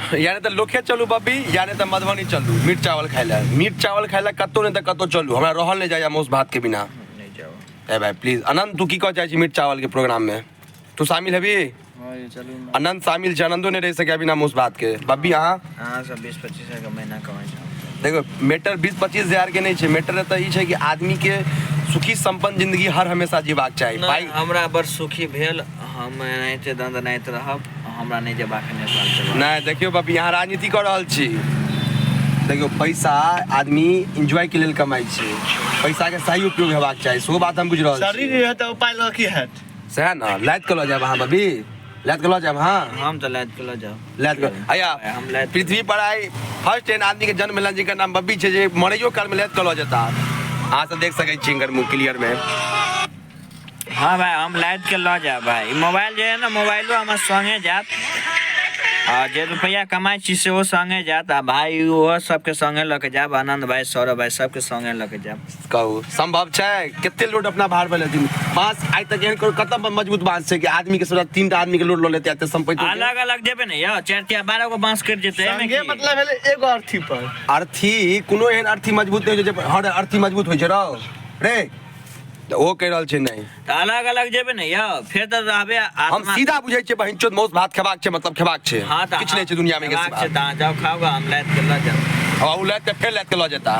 या नहि तऽ लोखे चलू बब्बी, या नहि तऽ मधुबनी चलू मीट चावल खाइ लए। मीट चावल खाइ लए कतहु नहि तऽ कतहु चलू, हमरा रहल नहि जाइए मासु भात के बिना। नहि जाउ। ए भाई प्लीज। अनंत, तू की कह चाहै छी मीट चावल के प्रोग्राम में तू शामिल हेबी? हँ यौ, चलू ने। अनंत शामिल छै, आनंदो नहि रहि सकैए बिना मासु भात के। बब्बी, अहाँ? अहाँ सब 20-25 हजार के महीना कमाइ छी। देखो, मैटर 20-25 हजार के नहि छै। मैटर तऽ ई छै कि आदमी के सुखी संपन्न जिंदगी हर हमेशा जीबाक चाही। नहि, भाई हमरा बड़ सुखी भेल, हम एनाहिते दन्दनाइत रहब, हमरा नहि जेबाक है नेपाल तेपाल। नहि, देखियौ बब्बी, अहाँ राजनीति कऽ रहल छी। देखियौ, पैसा आदमी एन्जॉय के लेल कमाइ छै, पैसा के सही उपयोग हेबाक चाही, सेहो बात हम बुझि रहल छी। शरीर रहत तऽ उपाय लऽ की हैत? सएह ने, लादि कऽ लऽ जायब अहाँ बबी? लादि कऽ लऽ जायब अहाँ? हम तऽ लादि कऽ लऽ जायब। लादि कऽ अया हम लादि पृथ्वी पर आइ फर्स्ट एहन आदमी के जन्म भेलनि जिनकर नाम बब्बी छै, जे मरैयो काल मे लादि कऽ लऽ जेता। अहाँ सब देख सकै छी हिनकर मुँह क्लियर मे। हाँ भाई, हम लादि के लऽ जायब भाई। ई मोबाइल जे है ने, मोबाइलो हमर संगे जायत, आ जे रुपैआ कमाइ छी सेहो संगे जायत, आ भाई ओहो सबके संगे लऽ के जायब। आनंद भाई, सौरभ भाई, सबके संगे लऽ के जायब। कहू, संभव छै? कते लोड अपना भार पर लेथिन? बांस आइ तक एहन कोनो कतऽ मजबूत बांस छै कि आदमी के सोचा 3टा आदमी के लोड लऽ लेतै एते संपत्ति? अलग अलग जेबै ने यौ, 4 तिया 12 गो बांस कटि जेतै एहिमे। संगे की? मतलब भेलै एगो अर्थी पर। अर्थी कोनो एहन अर्थी मजबूत नहि होइ छै जे हर अर्थी मजबूत होइ छै रौ रे, तऽ ओ कहि रहल छै नहि। तऽ अलग अलग जेबै ने यौ, फेर तऽ रहबे हम आत्मा। सीधा बुझै छियै, बहिन चोद, मौस भात खेबाक छै मतलब खेबाक छै। हाँ, तऽ किछु नहि छै दुनिया मे खेबाक छै तऽ अहाँ जाउ खाउ, हम लादि के लऽ जाउ। आ ओ लादि के फेर लादि के लऽ जेता।